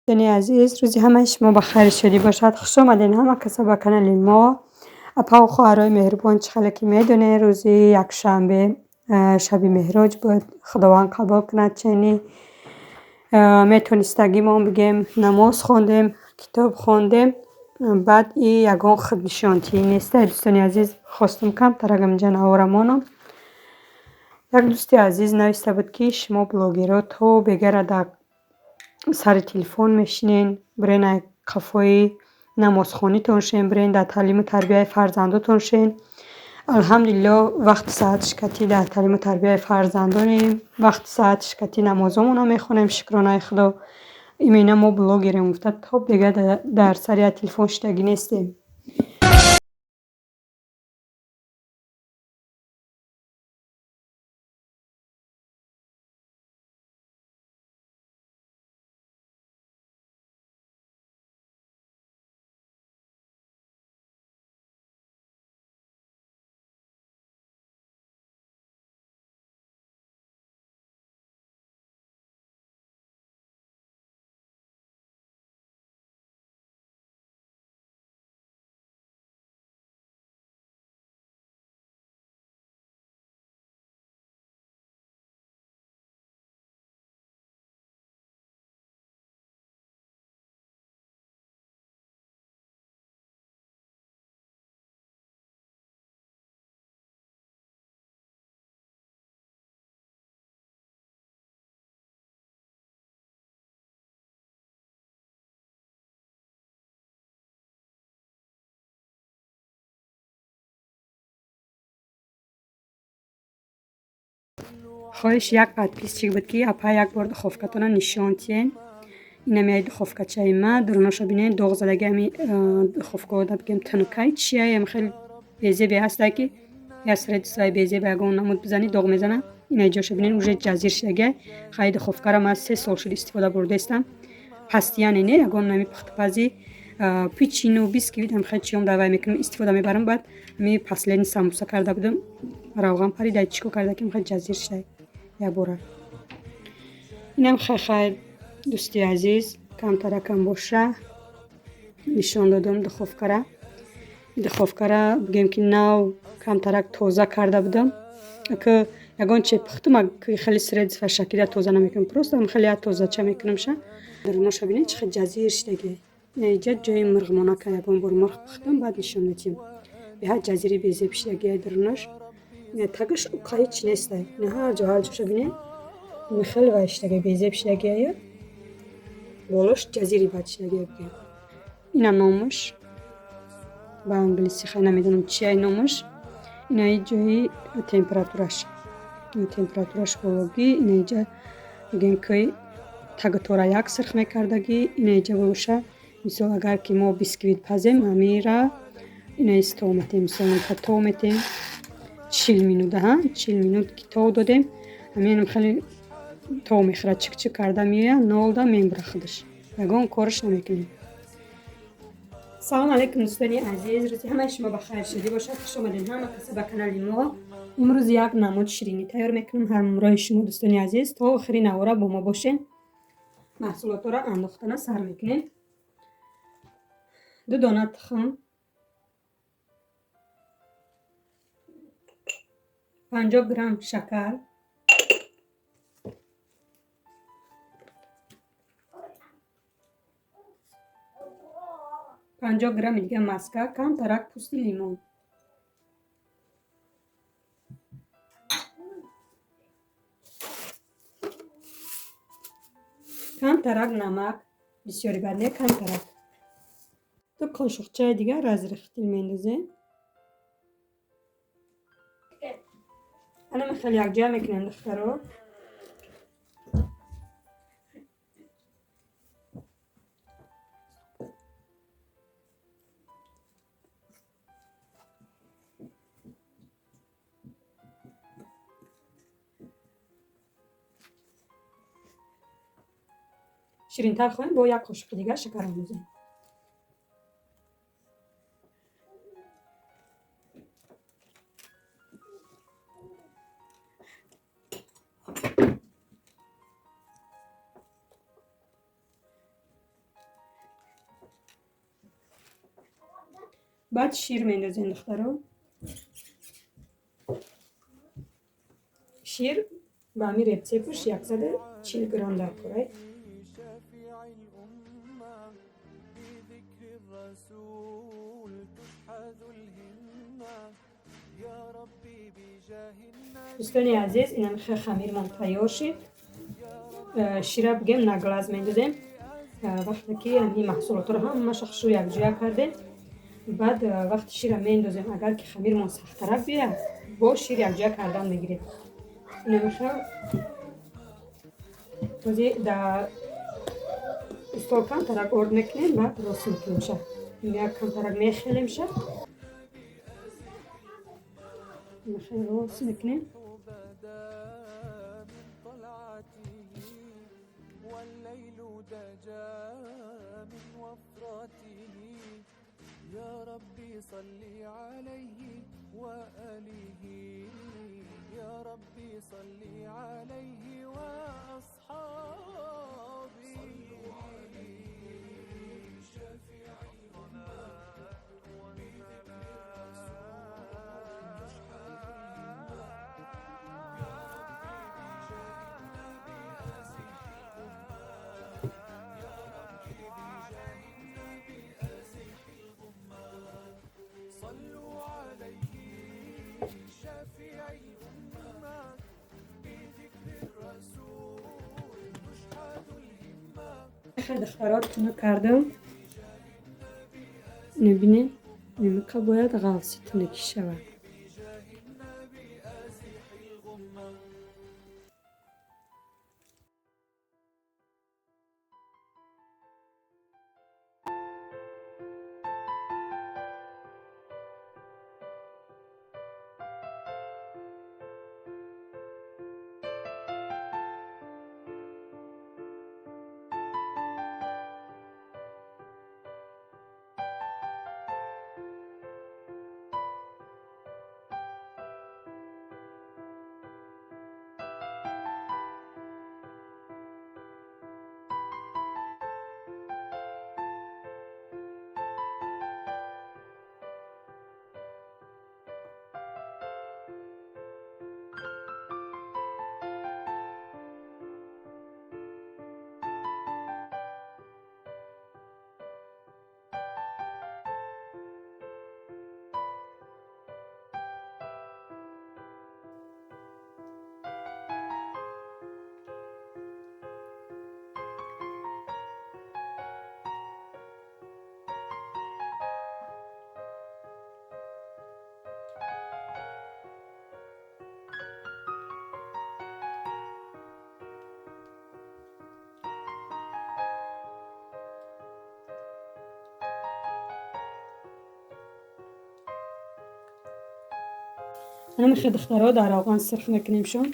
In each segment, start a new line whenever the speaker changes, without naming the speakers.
Дӯстони азиз, рӯзи ҳамаи шумо ба хайру шодӣ бошад. Хуш омадед ҳама каса ба канали мо. Апаву хоҳарои меҳрубон, чӣ хеле ки медонед, рӯзи якшанбе шаби меҳроҷ буд. Худованд қабул кунад чени метонистагимон бигем намоз хондем, китоб хондем. Баъд и ягон худнишонтиӣ нестай, дӯстони азиз. Хостум камтарак инҷа навора монам. Як дӯсти азиз нависта буд, ки шумо блогерҳо то бегара дар сари телефон мешинен, бирен ай қафои намозхонитон шен, бирен дар таълиму тарбияи фарзандотон шен. Алҳамдулилло, вақти саат шикатӣ дар таълиму тарбияи фарзандонем, вақти саат шикатӣ намозомонро мехонем, шукронаи Худо. Именно мо блогерем гуфта то бега дар сари як телефон шидагӣ нестем. Хоҳиш як подписчик буд, ки апа, як бор духовкатона нишон тиҳен. Инам яй духовкачаи ма, дуруноша бинед, доғ задаги. Ами духовкаода бигем тунукай чияй, хеле безебе ҳастай, ки як средствои безебе ягон намуд бизанӣ, доғ мезана. Ина ҷоша бинед, уже ҷазир шудагиай. Хай, духовкара ман 3 сол шуд истифода бурдаистам, постоянно не ягон нами пухтупази печенье, бисквит ам хеле чиём давай мекунам, истифода мебарам. Баъд ами последний самбуса карда будам, равған паридай, чӣ кор карда, ки хеле ҷазир шудай якбора. Инам хай, дӯсти азиз, камтаракам боша нишон додам духовкара. Духовкара бигем, ки нав камтарак тоза карда будам, ки ягон че пухтум, хеле средства шакида тоза намекунам, просто хеле як тозача мекунамша. Даруноша бинед, чӣ хел ҷазир шудаги. Инаиҷа ҷои мурғмонака, ягон бор мурғ пухтам, баъд нишон медиҳем. Беҳад ҷазири безеб шудагиай дарунош. Ина тагаш уқа ҳеч нестай. Ина ҳар ҷо, ҳар ҷоша бинед, ина хеле вай шудаги, безеб шудагиая, болош ҷазири бад шудагиай бигем. Ина номаш ба англисӣ хай намедонам чияй номаш. Инаи ҷои температураш, температураш бологӣ. Инаиҷа бигем, ки тагутора як сирх мекардагӣ. Инаиҷа боша, мисол, агар ки мо бисквит пазем, ҳамира инаи стол метем, мисол, тов метем 40 минут, аҳа, 40 минут ки тов додем, ҳаминам хеле тов мехӯрад, чик-чик карда меояд, нолда мембура худаш, ягон кораш намекунем. Салом алейкум, дӯстони азиз, рӯзи ҳамаи шумо ба хайр шодӣ бошад. Хуш омадед ҳама каса ба канали мо. Имрӯз як намуд ширинӣ тайёр мекунам ҳамроҳи шумо, дӯстони азиз. То охири навора бо мо бошед. Маҳсулотҳоро андохтана сар мекунем. Ду дона тухм, 50 грамм шакар, 50 грамми дига маска, камтарак пӯсти лимон. Камтарак намак, бисёри бад не, камтарак. Ду қошуқчаи дигар разрыхлитель мендозем. Анама хеле якҷоя мекунем, духтаро. Ширинтар хоҳем, бо як қошуқи дигар шакар андозем. Баъд шир мендозем, духтаро. Шир ба ҳамин рецептш 140 грамм дар корай. Дӯстони азиз, инам хел хамирмон тайёр шид. Шира бигем на глаз мендозем. Вақте ки ҳамин маҳсулотро ҳамаша хушрӯ якҷоя кардем, баъд вақти шира мендозем, агар ки хамирмон сахттарак биёяд, бо шир якҷоя кардан мегирем. Инамихел този дар стол камтарак орд мекунем, баъд рост мекунемша. Як камтарак мехелемша. Инахел рост мекунем.
يا ربي صل عليه وآله يا ربي صل عليه وأصحابه صلوا عليه شفيع الأمة بذكر الرسول تشحذ الهمة يا ربي بجاه النبي أزح الغمة يا ربي بجاه النبي أزح الغمة صلوا عليه شفيع الأمة بذكر الرسول تشحذ الهمة.
Хеле духтаро, тунук кардам. Мебинед, нимиқа бояд ғафси тунукӣ шавад.
بجاه النبي أزح الغمة.
Ҳамин духтаро, дар равған сирх мекунемшон.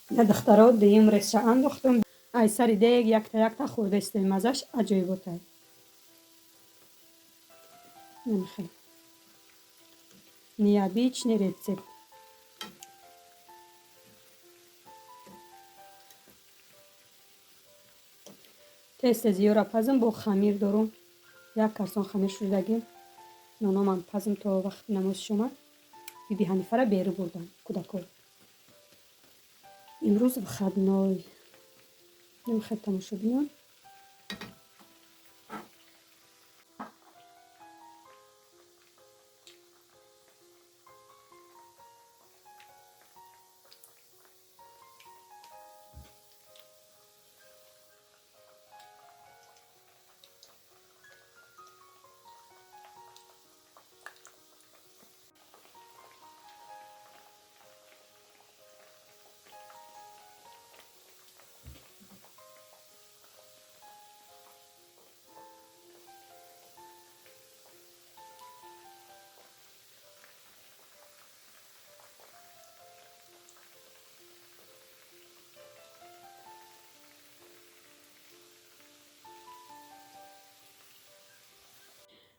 Духтаро, дуюм резша андохтам. Ай сари дег якта якта хӯрдаистем, маззаш аҷоиботай. Намихел. Необычный рецепт. Тез тез ёра пазм, бо хамир дорум. Як карсон хамир шудагӣ. Нономам пазм то вақти намози шома. Биби Ҳанифара беру бурдам кӯдакҳо. Имрӯз выходной. Намехел, тамошобинон.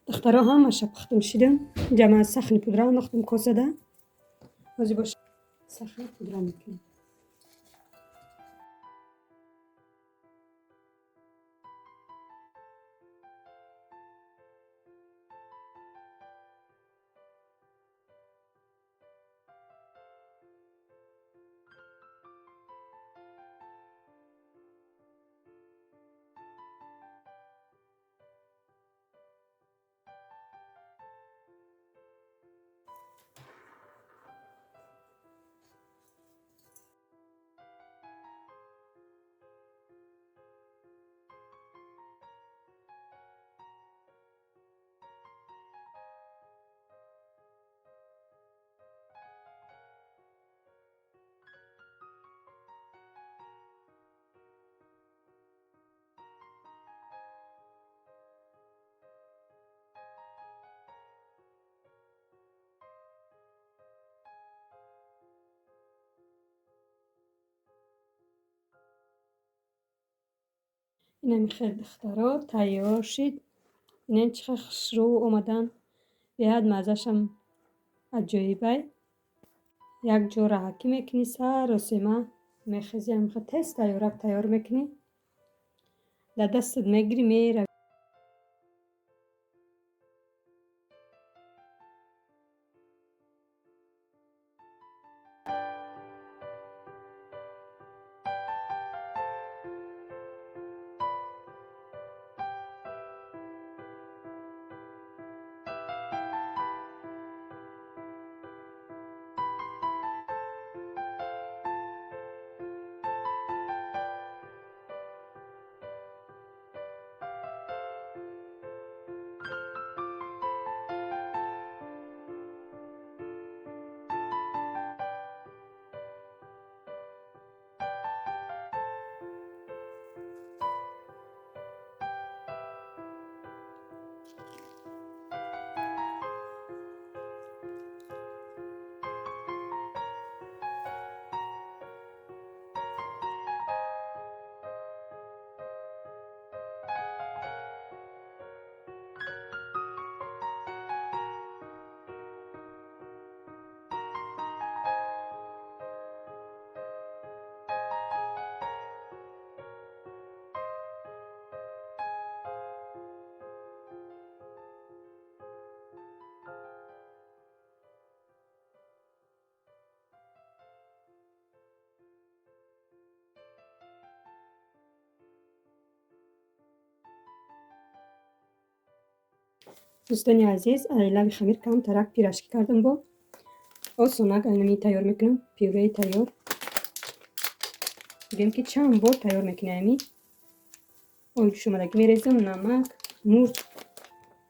Духтаро, ҳамаша пухтум шидам. Инҷа ман сахни пудра андохтам косада. Ҳозир бош сахни пудра мекунем. Инами хел, духтаро, тайёр шид. Инен чӣ хел хушрӯ омадан. Беҳад маззашам аҷоибай. Як ҷо раҳакӣ мекунӣ, саросема мехези, ҳамихел тез тайёрак тайёр мекунӣ. Дар дастат мегирӣ, меравӣ. Дӯстони азиз, айлави хамир камтарак пирожки кардам, бо осонак айнами тайёр мекунам, пюреи тайёр. Бигем, ки чанд бор тайёр мекунем. Ами ои ҷӯшомадагӣ мерезам, намак, мурч,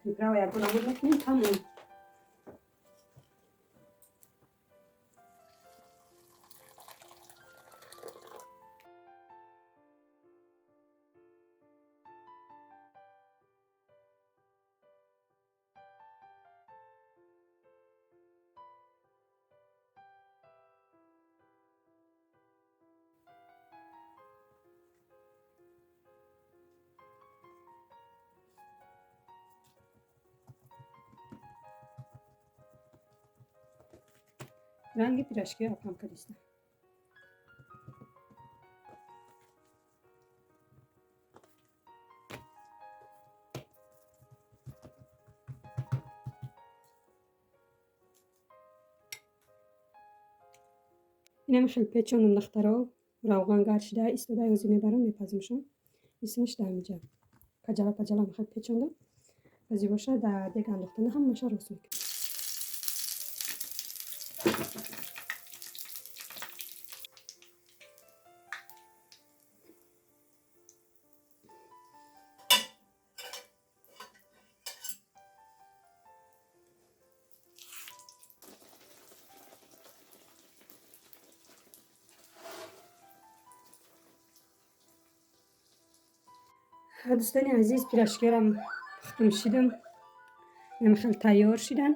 приправа ягон намуд мекунем, тамом. Ранги пирожки апам кадиста. Инам хел печонам, духтаро, равған гарм шида истода, ози мебарам, мепазимшон. Исмиш дар ҳамиҷа каҷала паҷалам хел печондам. Ози боша, дар дег андохтана ҳамаша рост мекунам. Дӯстони азиз, пирожкиёрам пухтум, шидам, инам хел тайёр шидан.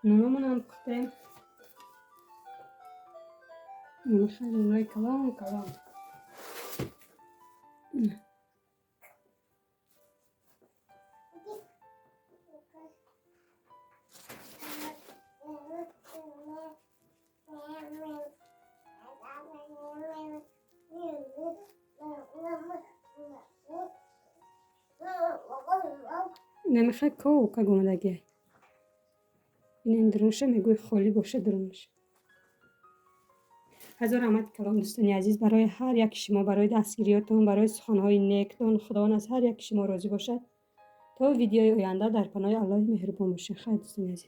Нуномонам пухтем, хел нунои калон калон. Намихай ковка омадагиай. Инен дурунаша мегӯи холӣ боша дурунаш. Ҳазор раҳмати калом, дӯстони азиз, барои ҳар яки шумо, барои дастгириётон, барои суханҳои нектон. Худованд аз ҳар яки шумо розӣ бошад. То видеои оянда дар паноҳи Аллоҳи меҳрубон бошед. Хайр, дӯстони азиз.